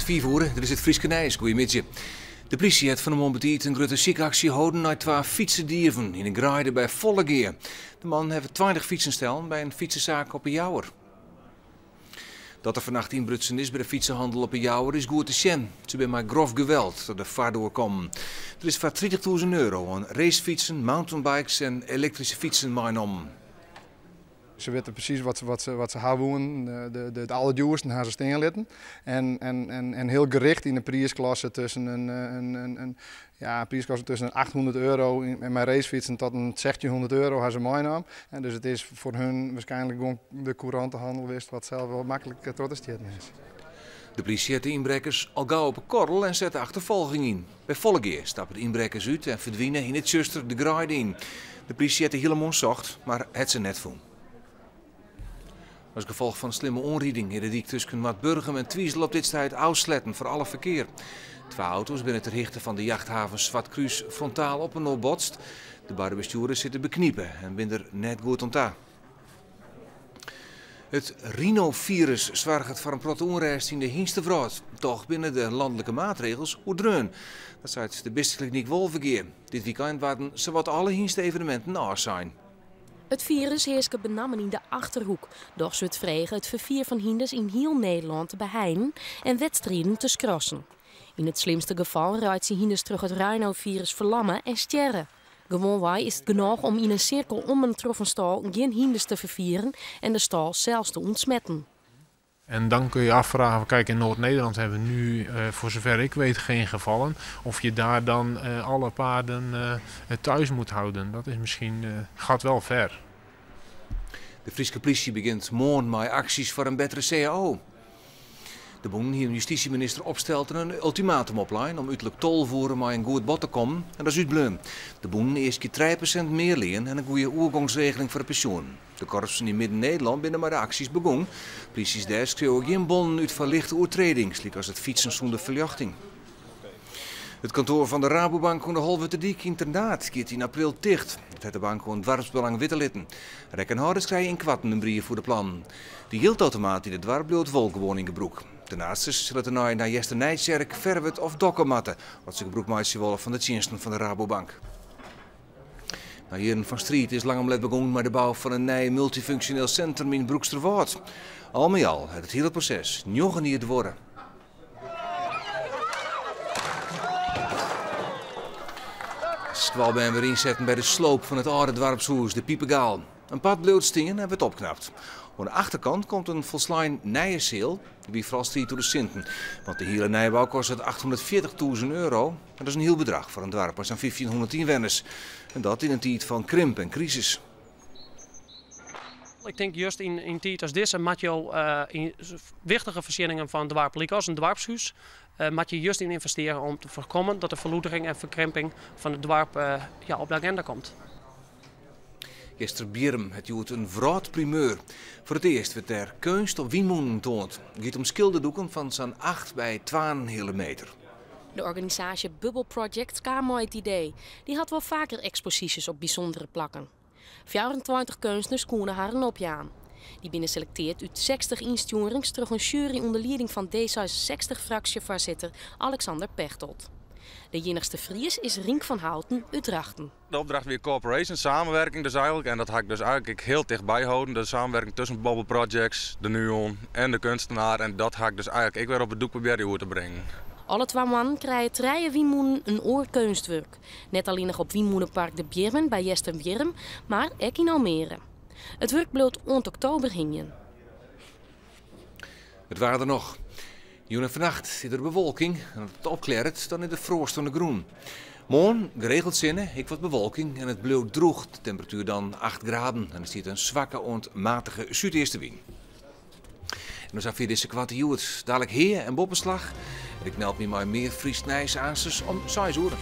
It is 5 oere, dit is it Fryske nijs. Goeiemiddei. De plysje hat fan 'e moarn betiid in grutte sykaksje holden nei twa fytsedieven yn in greide by Follegea. De mannen hawwe 20 fytsen stellen by in fytsesaak op 'e Jouwer. Dat der fannacht ynbrutsen is by de fytsehannel op 'e Jouwer is goed te sjen. Se binne mei grof geweld ta de foardoar kommen. Der is foar 30.000 euro oan racefytsen, mountainbikes en elektryske fytsen meinommen. Se witte presys wat se, wat se, wat se ha woenen. De, it allerdjoersten ha se stean litten. En hiel gericht yn de priisklasse tusken in, ja, priisklasse tusken 800 euro en mei racefytsen tot in 1600 euro ha se meinaam. En dus it is foar hun wierskynlik gewoan de courante hannel west, wat sels wol maklik troch te stjitten is. De plysje hat de ynbrekkers al gau op 'e korrel en set de achterfolging yn. By Follegea stappe de ynbrekkers út en ferdwine yn it tsjuster de greide yn. De plysje hat de hiele moarn socht, mar hat se net fûn. As gefolch fan in slimme oanriding is de dyk tusken Noardburgum en Twizel op dit stuit ôfsletten foar alle ferkear. Twa auto's binne ter hichte fan de jachthaven Swartkrús frontaal op inoar botst. De beide bestjoerders sitte beknipe en binne der net goed oan ta. It rhinofirus soarget foar in protte ûnrêst yn de hynstewrâld. Toch binne de lanlike maatregels oerdreaun. Dat seit de bisteklinyk Wolvegea. Dit wykein waarden sawat alle hynste-eveneminten ôfsein. It firus hearsket benammen yn de Achterhoek. Dochs wurdt frege it ferfier fan hynders yn hiel Nederlân te beheinen en wedstriden te skrassen. Yn it slimste gefal reitsje hynders troch it rhinofirus ferlamme en stjerre. Gewoanwei is it genôch om yn in sirkel om in troffen stâl gjin hynders te ferfieren en de stâl sels te ûntsmetten. En dan kun je afvragen, kijk, in Noord-Nederland hebben we nu, voor zover ik weet, geen gevallen. Of je daar dan alle paarden thuis moet houden, dat is misschien, gaat wel ver. De Fryske plysje begjint moarn mei aksjes foar in bettere CAO. De bûnen hiene justysjeminister Opstelten in ultimatum oplein om uterlik 12 oere mei in goed bod te kommen en dat is útbleaun. De bûnen easkje 3% mear lean en in goede oergongsregeling foar de pensjoenen. De korpsen yn Midden-Nederlân binne mei de aksjes begûn. Plysjes dêr skriuwe gjin bonnen út foar lichte oertredings, lykas it fytsen sûnder ferljochting. It kantoar fan de Rabobank oan de Holwerterdyk yn Ternaard giet yn april ticht. Dat hat de bank oan Doarpsbelang witte litten. Rekkenhâlders krije ynkoarten in brief oer de plannen. De jildautomaat yn it doarp bliuwt wol gewoan yn gebrûk. Ternaardsters sille tenei nei Easternijtsjerk, Ferwert of Dokkum moatte as se gebrûk meitsje wolle fan de tsjinsten fan de Rabobank. Nei jierren fan striid is lang om let begûn mei de bou fan in nij multyfunksjoneel sintrum yn Broeksterwâld. Al mei al hat it hiele proses njoggen jier duorre. Skoalbern wurde ynsetten by de sloop fan it âlde doarpshûs De Pipegaal. In part bliuwt stean en wurdt opknapt. Oan de achterkant komt in folslein nije seal. Der wie foaral striid oer de sinten, want de hiele nijbou kostet 840.000 euro. En dat is in hiel bedrach foar in doarp mei sa'n 1500 ynwenners. En dat yn in tiid fan krimp en krisis. Ik tink just yn tiid as dizze moat jo yn wichtige foarsjenningen fan it doarp, lykas in doarpshús, moat je just yn ynvestearje om te foarkommen dat de ferloedering en ferkrimping fan it doarp ja, op de agenda komt. Easterbierrum hat hjoed in wrâldprimeur. Foar it earst wurdt dêr keunst op wynmûnen toand. It giet om skilderdoeken fan sa'n 8 by 2,5 meter. De organisaasje Bubble Project kaam mei it idee. Dy hat wol faker eksposysjes op bysûndere plakken. 24 keunstners koene harren opjaan. Dy binne selekteard út 60 ynstjoerings troch in sjuery ûnder lieding fan D66-fraksjefoarsitter Alexander Pechtold. De iennichste Fries is Rienk van Houten út Drachten. De opdracht wie cooperation, samenwerking dus eigenlijk. En dat ha ik dus eigenlijk hiel tichtby holden. De samenwerking tusken Bubble Projects, de NUON en de kunstenaar. En dat ha ik dus eigenlijk ek wer op it doek probearre oer te bringen. Alle twa moannen krije trije wynmûnen in oar keunstwurk. Net allinnich op wynmûnepark De Bjirmen by Easterbierrum, mar ek yn Almere. It wurk bliuwt oant oktober hingjen. It waar der noch. Jûn en fannacht is der bewolking en as it opklearret, dan is der froast oan de grûn. Moarn geregeld sinne, ek wat bewolking en it bliuwt drûch. De temperatuer dan 8 graden en der stiet in swakke oant matige súdeastewyn. En dan safier dizze Koarte Hjoed. Dalik Hea en Boppeslach. En ik meld my mei mear Frysk nijs aansens om 6 oere.